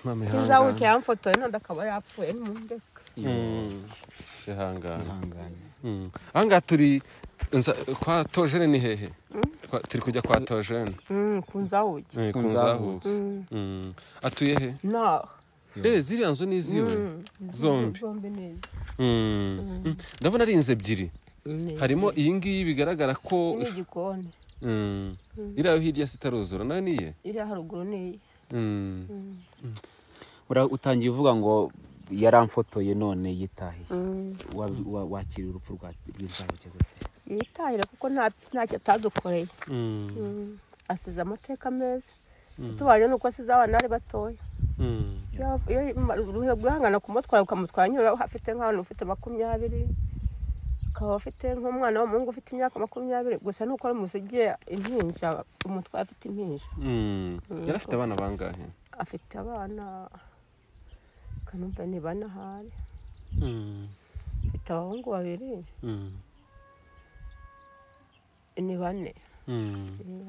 Mama, Inzahuke ihangane. yamfotoye none akaba yapfuye nimundeka. Ihangane. Ihangane. Aha ngaha turi kwa Tojene ni hehe? Turi kujya kwa Tojene. Ku Nzahuke. Ku Ku Nzahuke. Nzahuke. Atuye he? Naho. Ziriya nzu ni iziwe zombi? Zombi ni izi. Ndabona ari inzu ebyiri. Harimo iyi ngiyi bigaragara ko Iki ni igikoni. Iriya yo hirya sitaruzura nayo niye. Iriya haruguru ni iye. Utangiye uvuga ngo yaramfotoye none yitahiye. Wakiriye urupfu rw'Inzahuke gute? Yitahire kuko ntacyo atadukoreye. Asize amateka meza. Tubanye nuko asize abana ari batoya. Iyo uruhe guhangana kumutwara ukamutwara nyura afite nk'ahantu ufite 20, akaba afite nk'umwana w'umuhungu ufite imyaka 20 gusa, nuko musigiye impinja, umutwaye afite impinja. Yari afite abana bangahe? Afite abana kanumva ni bane ahari. Afite abahungu babiri. Ni bane.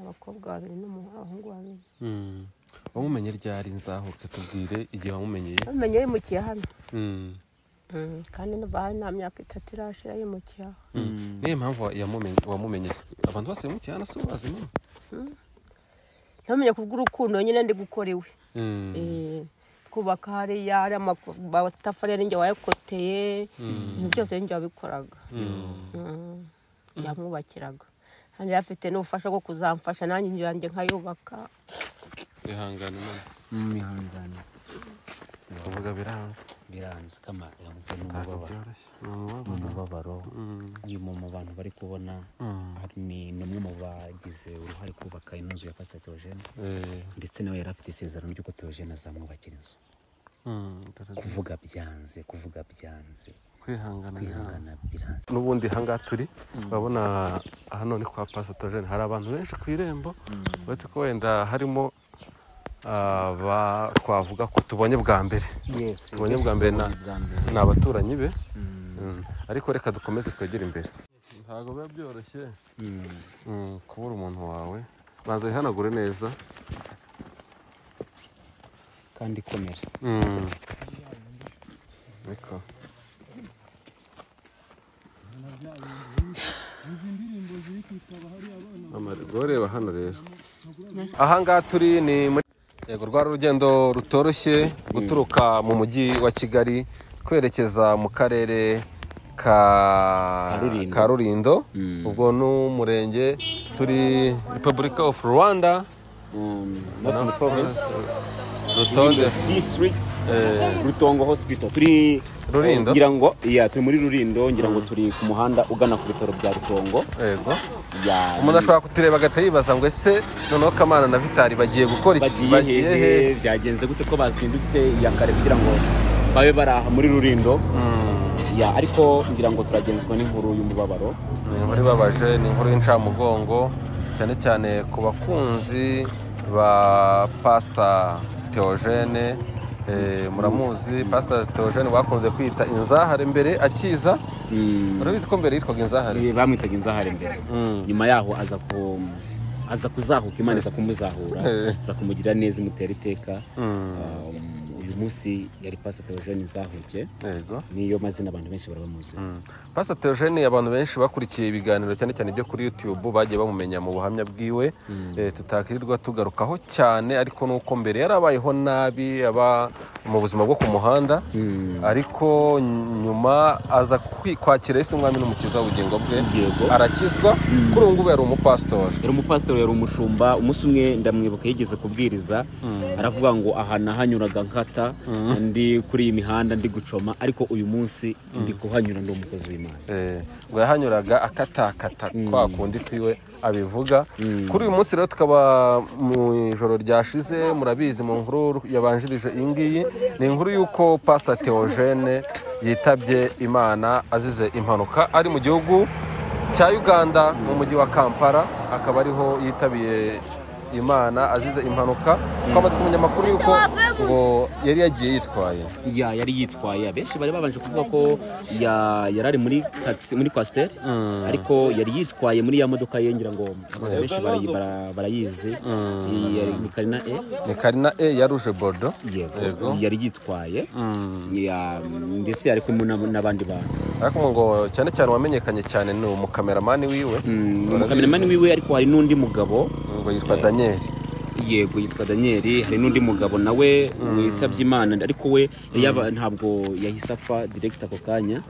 Abakobwa babiri n'abahungu babiri. Wamumenye ryari Nzahuke? Tubwire igihe wamumenyeye. Bamenye yimukiye hano. Kandi n'ubu nta myaka 3 irashira yimukiye aho. Niyo mpamvu wamumenye abantu bose bimukiye hano si ubazi mama? Ntamenye kubw'urukundo nyine ndi gukora iwe. Kubaka hariya hari amatafari ari njye wayakoteye, ibintu byose ari njye wabikoraga. Yamwubakiraga kandi afite n'ubufasha bwo kuzamfasha nanjye inzu yanjye nkayubaka. Ihangane mama. Ihangane. Kuvuga biranze. Biranze kama ni Ntabwo umubabaro. byoroshye, ni Ni umubabaro. umubabaro. Uyu mu bantu bari kubona ni umwe mu bagize uruhare kubaka ino nzu ya Pastor Theogene, ndetse nawe yari afite isezerano ry'uko Theogene azamwubakira inzu. Dore Kuvuga byanze, kuvuga byanze. Kwihangana Kwihangana biranze. Biranze. N'ubundi ahangaha turi, urabona hano ni kwa Pastor Theogene, hari abantu benshi ku irembo, uretse ko wenda harimo aba twavuga ko tubonye bwa mbere. Tubonye bwa mbere Tubonye bwa mbere. Ni abaturanyi be. Ariko reka dukomeze twegere imbere, ntabwo biba byoroshye kubura umuntu wawe. Banza wihanagure neza. Kandi ikomera. Niko. Mama, reba hano rero, ahangaha turi ni muri yego rwari urugendo rutoroshye guturuka mu mujyi wa Kigali kwerekeza mu karere ka Rulindo. Ka Rulindo. Ubwo n'umurenge turi Republic of Rwanda. Northern Province. Rutonde. District, Rutongo Hospital turi. Rulindo? Ngira ngo iya turi muri Rulindo, ngira ngo turi ku muhanda ugana ku bitaro bya Rutongo. Yego. Ya. Umuntu ashobora kutureba agahita yibaza ngo ese noneho Kamana na Vitali bagiye gukora iki? Bagiye hehe? Byagenze gute ko bazindutse iya kare kugira ngo babe bari aha muri Rulindo? Ya, ariko ngira ngo turagenzwa n'inkuru y'umubabaro. Ni inkuru ibabaje, ni inkuru y'incamugongo, cyane cyane ku bakunzi ba Pasita Theogene. Muramuzi Pasita Theogene bakunze kwita Inzahare mbere akiza. Urabizi ko mbere yitwaga Inzahare? Bamwitaga Inzahare mbere. Nyuma yaho aza kuzahuka, Imana iza kumuzahura, aza kumugira neza, imutera iteka. Uyu munsi yari Pastor Theogene Nzahuke. Niyo mazina abantu benshi barabamuzi. Pastor Theogene, abantu benshi bakurikiye ibiganiro cyane cyane ibyo kuri YouTube bagiye bamumenya mu buhamya bwiwe, tutakirirwa tugarukaho cyane, ariko nuko mbere yarabayeho nabi, aba mu buzima bwo ku muhanda, ariko nyuma aza kwakira Yesu Umwami n'Umukiza w'ubugingo bwe. Arakizwa, kuri ubu ngubu yari umupasitori. Yari umupasitori, yari umushumba. Umunsi umwe ndamwibuka yigeze kubwiriza aravuga ngo aha nahanyuraga nkata ndi kuri iyi mihanda ndi gucoma, ariko uyu munsi ndi kuhanyura ndi umukozi w'Imana. Ngo yahanyuraga akatakata kwa kundi kwiwe abivuga. Kuri uyu munsi rero tukaba mu ijoro ryashize, murabizi mu nkuru yabanjirije iyi ngiyi, ni inkuru y'uko Pastor Theogene yitabye Imana azize impanuka ari mu gihugu cya Uganda mu mujyi wa Kampala, akaba ariho yitabiye Imana azize impanuka. Twamaze kumenya amakuru yuko ngo yari yagiye yitwaye. Yari yitwaye. Abenshi bari babanje kuvuga ko yari ari muri taxi, muri coaster, ariko yari yitwaye muri ya modoka ye, ngira ngo abenshi barayizi. Ni Karina E. Ni Karina E ya Rouge Bordeaux. Yego, yari yitwaye. Ndetse yari kumwe n'abandi bantu. Ariko ngo cyane cyane wamenyekanye cyane ni umukameramani wiwe. Umukameramani wiwe, ariko hari n'undi mugabo ngo yitwa Daniel. Yego, yitwa Daniel. Hari n'undi mugabo nawe witabye Imana, ariko we ntabwo yahise apfa direct ako kanya,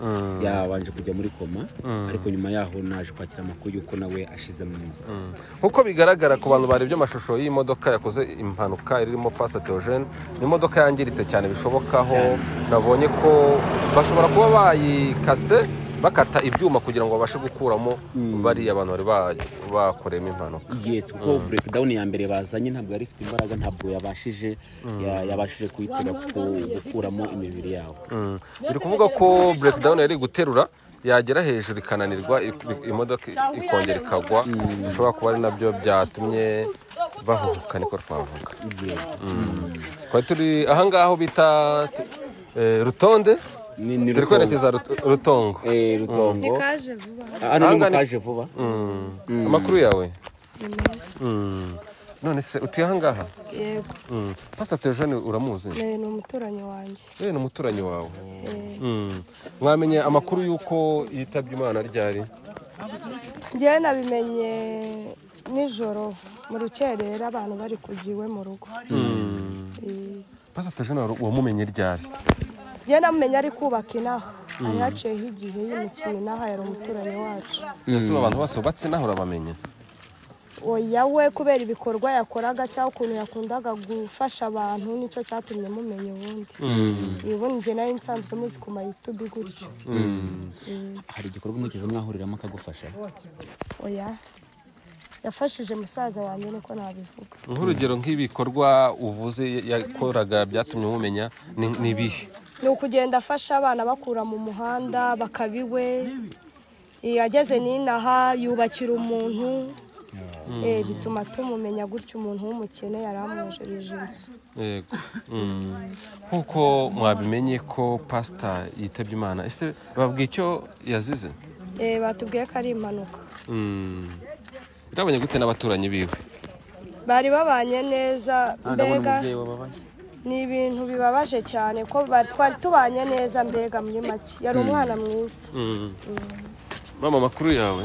yabanje kujya muri koma, ariko nyuma yaho naje kwakira amakuru yuko nawe ashize mu mwuka. Nkuko bigaragara ku bantu barebye amashusho y'imodoka yakoze impanuka irimo Pastor Theogene, ni imodoka yangiritse cyane bishobokaho nabonye ko bashobora kuba bayikase bakata ibyuma kugira ngo babashe gukuramo bari abantu bari bakoreyemo impanuka. Yes, kuko breakdown ya mbere bazanye ntabwo yari ifite imbaraga, ntabwo yabashije kuyitera gukuramo imibiri yabo. Biri kuvuga ko breakdown yari guterura yagera hejuru ikananirwa, imodoka ikongera ikagwa. Bishobora kuba ari nabyo byatumye bahubuka, niko twavuga. Twari turi ahangaho bita Rutonde. Turi kwerekeza Rutongo. Rutongo. Kaje vuba. Hano ni kaje vuba. Amakuru yawe? None se utuye ahangaha? Yego. Pastor Theogene uramuzi? Ni umuturanyi wanjye. Ni umuturanyi wawe. Mwamenye amakuru yuko yitabye Imana ryari? Njye nabimenye nijoro mu rukerera abantu bari kugiwe mu rugo. Pastor Theogene wamumenye ryari? Njye namumenye ari kubaka inaha, ari haciyeho igihe yimukiye inaha, yari umuturanyi wacu. Ese abantu bose bubatse inaha urabamenye? Oya, we kubera ibikorwa yakoraga cyangwa ukuntu yakundaga gufasha abantu, nicyo cyatumye mumenya ubundi. Ubundi njye nari nsanzwe muzi ku ma YouTube gutyo. Hari igikorwa mwigeze mwahuriramo akagufasha? Oya, yafashije musaza wanjye niko nabivuga. Nk'urugero nk'ibikorwa uvuze yakoraga byatumye mumenya ni ibihe? Ni ukugenda afasha abana bakura mu muhanda bakabiwe, yageze n'inaha yubakira umuntu, bituma tumumenya gutyo. Umuntu w'umukene yari amwojereje inzu. Yego. Nkuko mwabimenye ko Pastor yitabye Imana, ese babwiye icyo yazize? Batubwiye ko ari impanuka. Irabonye gute n'abaturanyi biwe? Bari babanye neza, mbega ni ibintu bibabaje cyane ko twari tubanye neza, mbega muri make yari umwana mwiza. Mama, amakuru yawe?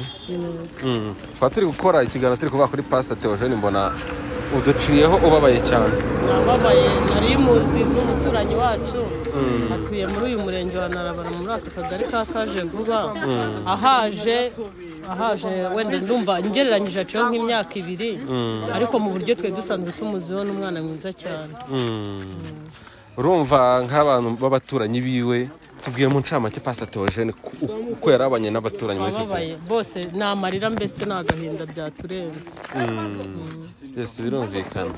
Twari turi gukora ikiganiro turi kuvuga kuri Pastor Theogene, mbona uduciyeho ubabaye cyane. Nababaye, nari muzi n'umuturanyi wacu, atuye muri uyu murenge wa Ntarabana muri aka kagari ka Kaje vuba. Ahaje wenda ndumva ngereranyije aciyeho nk'imyaka 2, ariko mu buryo twe dusanzwe tumuziho n'umwana mwiza cyane. Urumva nk'abantu b'abaturanyi biwe, tubwiye mu ncamake Pastor Theogene uko yarabanye n'abaturanyi muri sosiyete. Bose ni amarira, mbese ni agahinda byaturenze. Yes, birumvikana.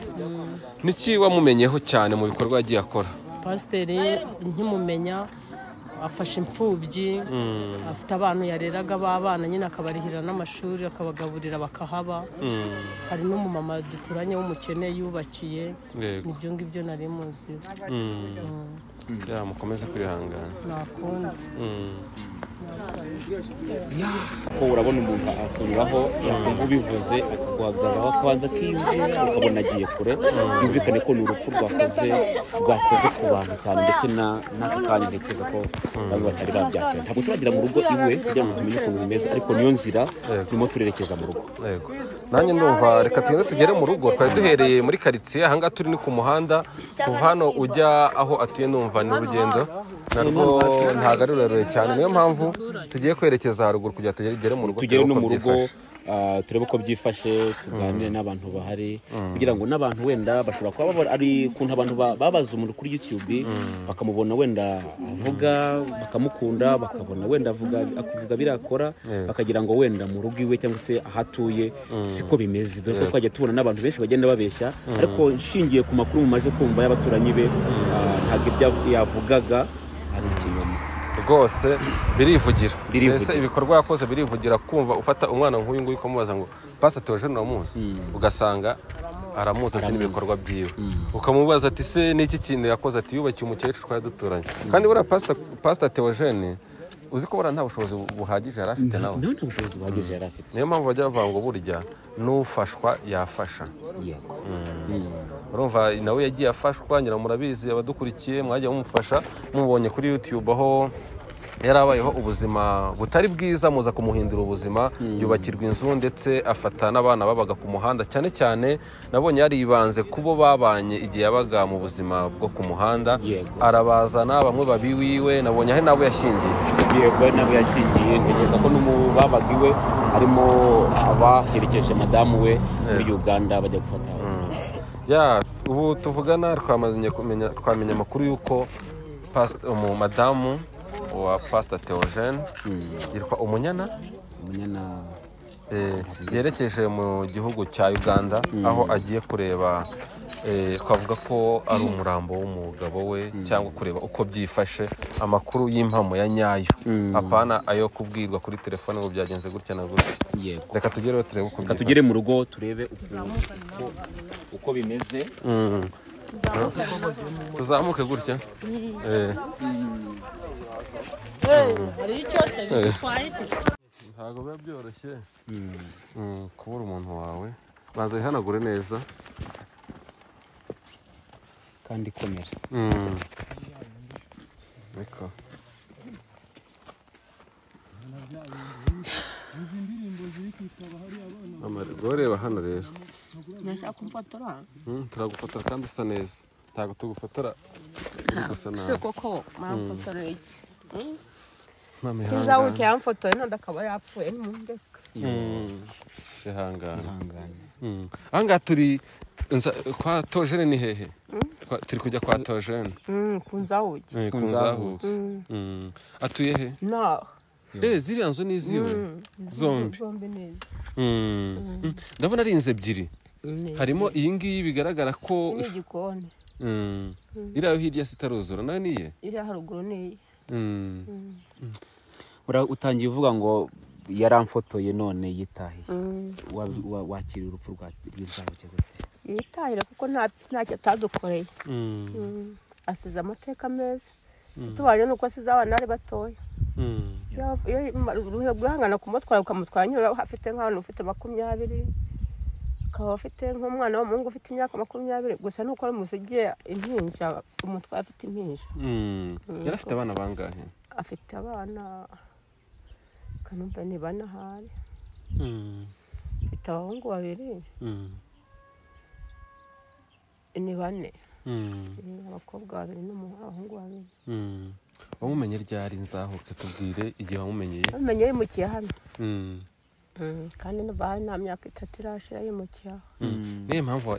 Niki wamumenyeho cyane mu bikorwa yagiye akora? Pasiteri nkimumenya afasha imfubyi, afite abantu yareraga b'abana nyine akabarihira n'amashuri, akabagaburira bakahaba. Hari n'umumama duturanye w'umukene yubakiye, nibyo ngibyo nari muzi. Ya, mukomeze kwihangana. Nakundi. Ko urabona umuntu akunyuraho yakumva ubivuze akaguhagararaho akabanza akiyumvira, ukabona agiye kure. Yumvikane ko ni urupfu rwakoze ku bantu cyane, ndetse n'aka kanya ntekereza ko bamwe batari babyakira. Ntabwo turagera mu rugo iwe kugira ngo tumenye ukuntu bimeze, ariko niyo nzira turimo turerekeza mu rugo. Yego. Nanjye ndumva reka tugende tugere mu rugo. Twari duhereye muri quartier, ahangaha turi ni ku muhanda, kuva hano ujya aho atuye numva ni urugendo narwo ntabwo ari rurerure cyane, niyo mpamvu tugiye kwerekeza haruguru kugira tugere mu rugo. Tugere no mu rugo turebe uko byifashe, tuganire n'abantu bahari, kugira ngo n'abantu wenda bashobora kuba ari kuntu abantu babaza umuntu kuri YouTube bakamubona wenda avuga bakamukunda, bakabona wenda avuga akuvuga birakora, bakagira ngo wenda mu rugo iwe cyangwa se ahatuye siko bimeze. Dore ko twajya tubona n'abantu benshi bagenda babeshya, ariko nshingiye ku makuru mumaze kumva y'abaturanyi be, ntabwo ibyo yavugaga ari ikinyoma. Rwose birivugira. Mbese ibikorwa yakoze birivugira. Kumva ufata umwana nk'uyu nguyu ukamubaza ngo Pastor Theogene uramuzi, ugasanga Aramuzi, azi n'ibikorwa byiwe. Ukamubaza ati se n'iki kintu yakoze, ati yubakiye umukecuru twari duturanye. Kandi buriya Pastor Theogene uzi ko buriya nta bushobozi buhagije yari afite nawe. Nta bushobozi buhagije yari afite. Niyo mpamvu bajya bavuga ngo burya n'ufashwa yafasha. Yego. Urumva nawe yagiye afashwa, ngira murabizi abadukurikiye mwagiye mumufasha mubonye kuri YouTube aho yarabayeho ubuzima butari bwiza, muza kumuhindura ubuzima, yubakirwa inzu ndetse afata n'abana babaga ku muhanda. Cyane cyane nabonye yaribanze kubo babanye igihe yabaga mu buzima bwo ku muhanda, arabazana bamwe babiwiwe, nabonye aho nabo yashyingiye. Yego, nabo yashyingiye, ntegereza ko n'umubabaga iwe harimo abaherekeje madamu we muri Uganda bajya gufata. Ya, ubu tuvugana twamenya amakuru y'uko madamu wa Pastor Theogene yitwa Umunyana yerekeje mu gihugu cya Uganda, aho agiye kureba twavuga ko ari umurambo w'umugabo we, cyangwa kureba uko byifashe, amakuru y'impamo ya nyayo, apana ayo kubwirwa kuri telefone ngo byagenze gutya na gutya. Yego. Reka tugereyo turebe uko byifashe. Reka tugere mu rugo turebe uko bimeze. Tuzamuke gutya. Hari icyose bitwaye iki? Ntabwo biba byoroshye kubura umuntu wawe. Banza wihanagure neza kandi komera. Niko. Reba hano rero. Nashaka kumfotora. Turagufotora kandi usa neza. Ntabwo tugufotora gusa nabi. Koko mwafotora iki? Mama ihangane. Yamfotoye none akaba yapfuye nimundeka. Ihangane. Aha turi kwa Theogene ni hehe? Turi kujya kwa Theogene. Ku Nzahuke. Ku Nzahuke. Atuye he? No. Ziriya nzu ni iziwe zombi. Zombi ni izi. Ndabona ari inzu ebyiri. Harimo iyi ngiyi bigaragara ko ni igikoni. Iriya hirya sitaruzura nayo niye? Iriya haruguru niye. Utangiye uvuga ngo yaramfotoye none yitahiye. Wakira urupfu rw'Inzahuke gute? Yitahira kuko ntacyo atadukoreye. Asize amateka meza. Tubanye nuko asize abana ari batoya. Iyo guhangana kumutwara ukamutwara nyura afite nk'abantu ufite 20, akaba afite nk'umwana w'umuhungu ufite imyaka 20 gusa nuko ari umusigiye impinja, umutwara afite impinja. Yari afite abana bangahe? Afite abana kanumva ni bana hari. Afite abahungu babiri. Ni bane. Abakobwa babiri n'umuhungu babiri. Wamumenye ryari Nzahuke? Tubwire igihe wamumenyeye. Wamumenye yimukiye hano. Kandi n'abaye nta myaka 3 irashira yimukiye aho. Niyo mpamvu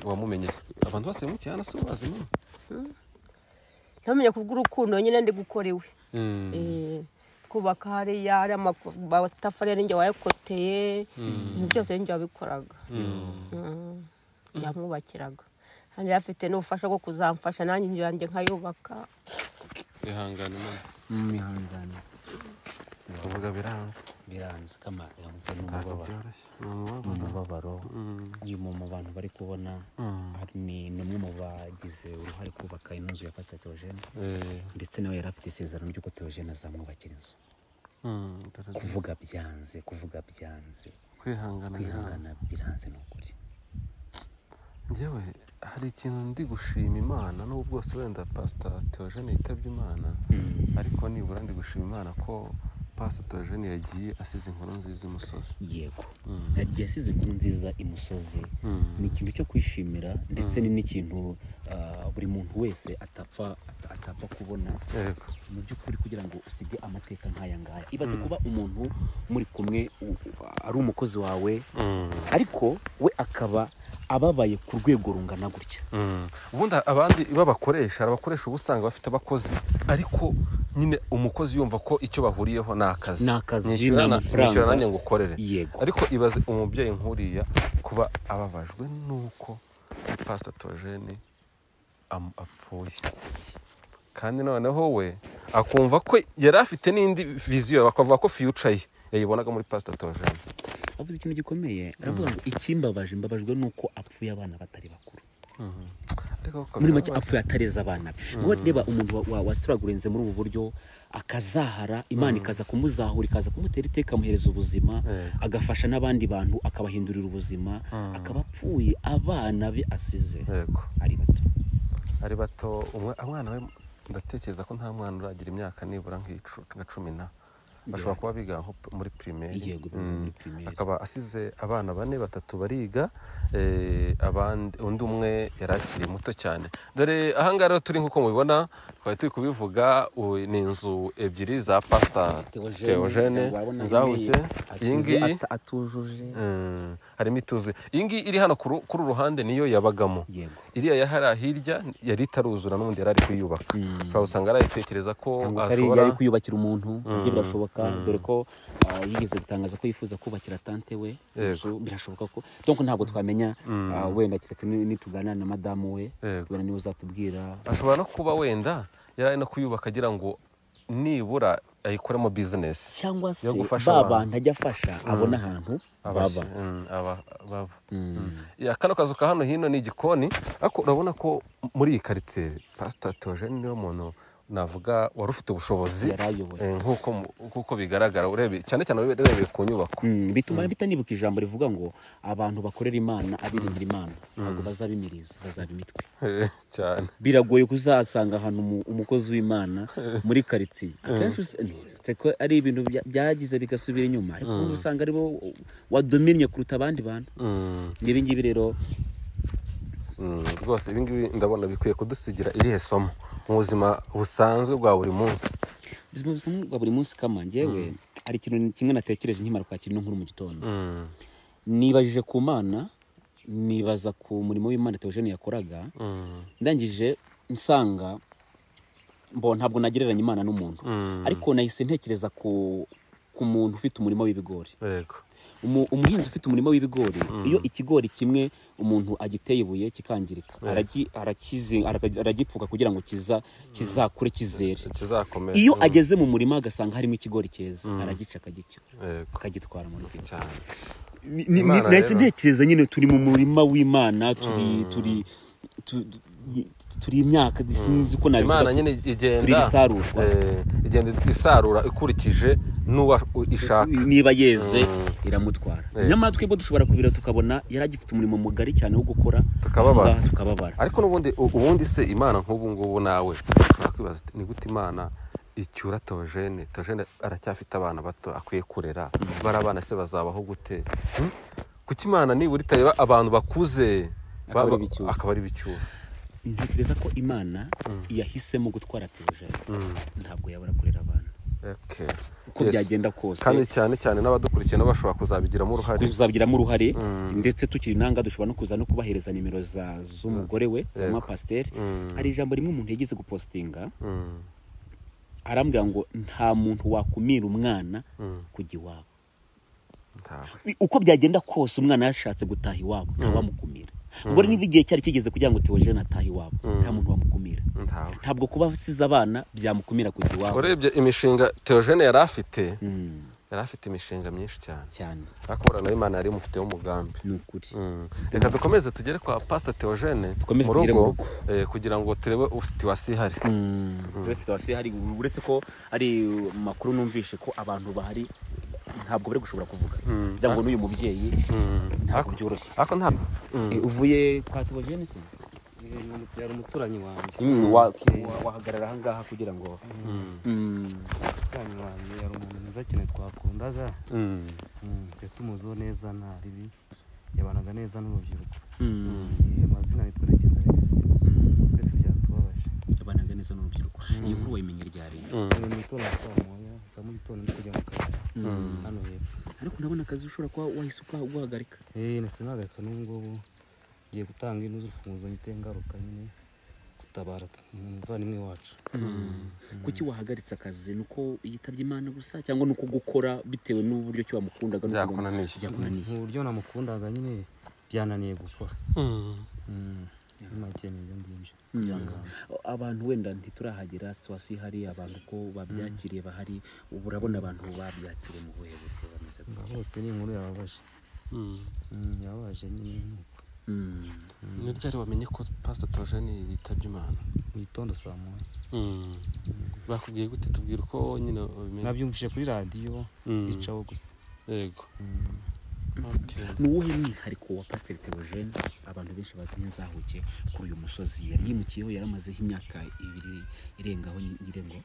wamumenye abantu bose bimukiye hano si ubazi mama? Namenye kubw'urukundo nyine ndi gukora iwe. Kubaka hariya ari amatafari ari njye wayakoteye, ibintu byose njye wabikoraga. Yamwubakiraga. Kandi afite n'ubufasha bwo kuzamfasha nanjye inzu yanjye nkayubaka. Ihangane mama. Ihangane. Kuvuga biranze. Biranze kama n'umubabaro. Uyu mu bantu bari kubona ni umwe mu bagize uruhare kubaka inzu ya Pastor Theogene. Ndetse nawe yari afite isezerano ry'uko Theogene azamwubakira inzu. Kuvuga byanze. Kwihangana biranze n'ukuri. Njyewe hari ikintu ndi gushima Imana n'ubwo bwose wenda Pastor Theogene yitabye Imana, ariko nibura ndi gushima Imana ko Pastor Theogene yagiye asize inkuru nziza imusozi. Yego. Yagiye asize inkuru nziza imusozi. Ni ikintu cyo kwishimira ndetse ni n'ikintu buri muntu wese atapfa kubona. Yego. Mu by'ukuri kugira ngo usige amateka nk'aya ngaya. Ibaze kuba umuntu muri kumwe ari umukozi wawe, ariko we akaba ababaye ku rwego rungana gutya. Ubundi abandi babakoresha abakoresha ubusanga bafite abakozi, ariko nyine umukozi yumva ko icyo bahuriyeho ni akazi. Nishyura nanjye ngukorere. Ariko ibaze umubyeyi nkuriya kuba ababajwe nuko Pastor Theogene apfuye. Kandi noneho we akumva ko yari afite n'indi vision, bakavuga ko future ye yayibonaga muri Pastor Theogene. Avuze ikintu gikomeye, aravuga ngo ikimbabaje mbabajwe nuko apfuye abana batari bakuru. Muri make apfuye atareza abana be. Ngo reba umuntu wasituragurenze muri ubu buryo akazahara, Imana ikaza kumuzahura, ikaza kumutera iteka, amuhereza ubuzima, agafasha n'abandi bantu akabahindurira ubuzima, akaba apfuye abana be asize ari bato. Ari bato. Umwana we ndatekereza ko nta mwana uragira imyaka nibura nka 10 bashobora kuba biga nko muri primaire. Yego, muri primaire. Akaba asize abana 4, 3 bariga, abandi undi umwe yarakiri muto cyane. Dore ahangaha rero turi nkuko mubibona twari turi kubivuga, ni inzu 2 za Pastor Theogene Nzahuke. Iyi ngiyi atujuje, harimo ituzuye. Iyi ngiyi iri hano kuri uru ruhande niyo yabagamo. Iriya yahara hirya yari itaruzura n'ubundi yari ari kuyubaka. Ushobora usanga arayitekereza ko ashobora yari kuyubakira umuntu, ibyo birashoboka. Dore ko yigeze gutangaza ko yifuza kubakira tante we, birashoboka ko donc ntabwo twamenya, wenda kiretse nitugana na madamu we, wenda niwe uzatubwira. Ashobora no kuba wenda yari no kuyubaka agira ngo nibura ayikoremo business, cyangwa se baba ntajya afasha abona ahantu baba. Ya kano kazu ka hano hino ni igikoni, ariko urabona ko muri iyi quartier Pastor Theogene niwe muntu navuga wari ufite ubushobozi nkuko bigaragara, urebe cyane cyane urebeye ku nyubako. Bituma bitanibuka ijambo rivuga ngo abantu bakorera Imana abiringira Imana ntabwo bazabimirizo, bazaba imitwe. Cyane biragoye kuzasanga ahantu umukozi w'Imana muri quartier. Akenshi uretse ko ari ibintu byagize bigasubira inyuma, ariko usanga aribo wadominye kuruta abandi bantu. Ibi ngibi rero rwose ibi ngibi ndabona bikwiye kudusigira irihe somo mu buzima busanzwe bwa buri munsi. Ubuzima busanzwe bwa buri munsi kama njyewe hari ikintu kimwe natekereje nkimara kwakira ino nkuru mu gitondo. Nibajije ku Mana, nibaza ku murimo w'Imana Theogene yakoraga, ndangije nsanga mbo ntabwo nagereranya Imana n'umuntu, ariko nahise ntekereza ku muntu ufite umurimo w'ibigori. Yego. Umuhinzi ufite umurimo w'ibigori, iyo ikigori kimwe umuntu agiteye ibuye kikangirika, aragipfuka kugira ngo kizakure kizere, kizakomere. Iyo ageze mu murima agasanga harimo ikigori cyeza, aragica akagicyura, akagitwara mu rugo. Cyane. Nahise ntekereza nyine turi mu murima w'Imana, turi turi imyaka sinzi uko nabivuga. Imana nyine igenda turi isarurwa, igenda isarura ikurikije nuwa ishaka, niba yeze iramutwara. Nyamara twebwe dushobora kubira tukabona yaragifite umurimo mugari cyane wo gukora, tukababara. Ariko n'ubundi ubundi se Imana nk'ubu ngubu nawe nakwibaza ni gute Imana icyura Theogene? Theogene aracyafite abana bato akwiye kurera, barabana se bazabaho gute? Kuki Imana nibura itareba abantu bakuze akaba ari bicyura? Ntekereza ko Imana yahisemo gutwara Theogene, ntabwo yabura kurera abana. Uko byagenda kose, kandi cyane cyane n'abadukurikiye n'abashobora kuzabigiramo uruhare, ndetse tukiri nanga dushobora no kuza no kubahereza nimero z'umugore we za mama pasteur. Hari ijambo rimwe umuntu yagize gupostinga, arambwira ngo nta muntu wakumira umwana kujya iwabo. Uko byagenda kose umwana yashatse gutaha iwabo ntawamukumira. Ubwo niba igihe cyari kigeze kugira ngo Theogene atahe iwabo, nta muntu wamukumira. Ntabwo kuba asize abana byamukumira kujya iwabo. Urebye imishinga Theogene yari afite, yari afite imishinga myinshi cyane cyane, ariko nayo Imana yari imufiteho umugambi. Ni ukuri. Reka dukomeze tugere kwa Pastor Theogene mu rugo, kugira ngo turebe situation ihari. Turebe situation ihari, uretse ko ari makuru numvishe ko abantu bahari ntabwo bari gushobora kuvuga, kugira ngo n'uyu mubyeyi ntabwo byoroshye. Ariko nta uvuye kwa Theogene se yari umuturanyi wanjye, wahagarara aha ngaha kugira ngo umuturanyi wanjye yari umuntu mwiza cyane twakundaga, tumuziho neza nta ribi, yabanaga neza n'urubyiruko. Amazina nitwa Rekeza Alexis, twese byatubabaje. Yabanaga neza n'urubyiruko. Iyi nkuru wayimenye ryari? Ni mu gitondo saa moya za mu gitondo ndi kujya mu kazi hano hepfo. Ariko ndabona akazi ushobora kuba wahise ugahagarika. Nahise mpagarika n'ubu ngubu ngiye gutanga ino urufunguzo nyite ngaruka nyine gutabara umuvandimwe wacu. Kuki wahagaritse akazi? Nuko yitabye Imana gusa cyangwa nuko gukora bitewe n'uburyo cyo wamukundaga? Byakunaniye. Mu buryo namukundaga nyine byananiye gukora. Abantu wenda ntiturahagera situation ihari, abantu ko babyakiriye bahari, ubu urabona abantu babyakiriye mu buhe buryo bameze Wabyumvise gute? Bose ni inkuru yababaje. Yababaje nyine nuko. Ni ryari wamenye ko Pastor Theogene yitabye Imana? Mu gitondo saa 1. Bakubwiye gute? Tubwira uko nyine ubimenye. Nabyumvise kuri radiyo icaho gusa. Yego. Ni uwuhe mwihariko wa Pasiteri Theogene abantu benshi bazi nk'inzahuke kuri uyu musozi yari yimukiyeho, yaramazeho imyaka 2 irengaho nyirengo?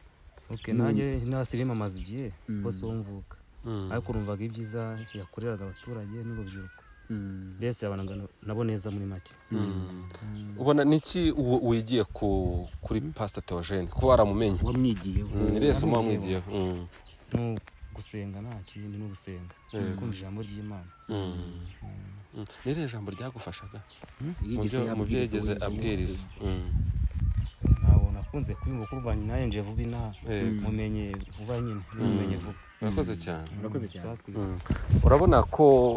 Okay, nanjye nasirima amaze igihe kose uwo mvuka, ariko urumvaga ibyiza yakoreraga abaturage n'urubyiruko, mbese yabanaga nabo neza muri make. Ubona niki wigiye kuri Pastor Theogene kuba waramumenye? Wamwigiyeho? Ni somo wamwigiyeho? No gusenga, nta kindi, no gusenga, kumva ijambo ry'Imana. Ni irihe jambo ryagufashaga mu byo yigeze abwiriza? Ntabwo nakunze kuyumva kuko nawe nje vuba inaha, mumenye vuba nyine, mumenye vuba. Urakoze cyane. Urakoze cyane. Urabona ko